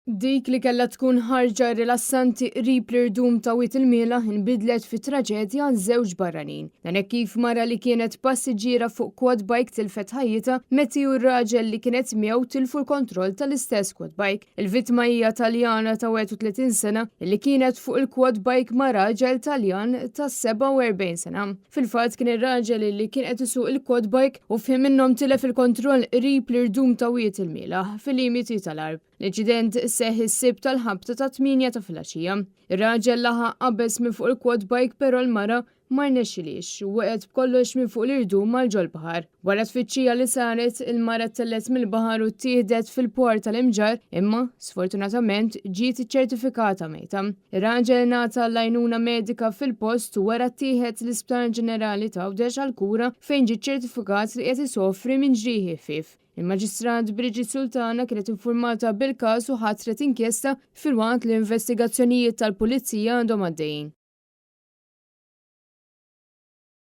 Dik li kellha tkun ħarġa rilassanti qrib l-irdum ta' Wied il-Mielaħ inbidlet fi traġedja għal żewġ barranin. Dan hekk kif mara li kienet passiġġiera fuq quad bike tilfet ħajjitha meta hi u r-raġel li kienet miegħu tilfu l-kontroll tal-istess quad bike. Il-vittma hija Taljana ta' 31 sena li kienet fuq il-quad bike ma' raġel Taljan ta' 47 sena. Fil-fatt kien ir-raġel li kien qed isuq il-quad bike u f'ħin minnhom tilef il-kontroll qrib l-irdum ta' Wied il-Mielaħ fil-limiti tal-Għarb. L-inċident seħħ is-Sibt tal-ħabta tat-tmienja ta' filgħaxija. Ir-raġel laħaq qabeż minn fuq il-quad bike però l-mara ma rnexxilhiex u waqgħet b'kollox minn fuq l-irdum għal ġol-baħar. Wara tfittxija li saret, il-mara ttellgħet mill-baħar u ttieħdet fil-port tal-Imġarr imma, sfortunatament, ġiet iċċertifikata mejta. Ir-raġel ngħata l-għajnuna medika fil-post u wara ttieħed l-Isptar Ġenerali t'Għawdex għall-kura fejn ġie ċċertifikat li qed isofri minn ġrieħi ħfief. Il-Maġistrat Brigitte Sultana kienet infurmata bil-każ u ħatret inkjesta filwaqt li investigazzjonijiet tal-Pulizija għadhom għaddejjin.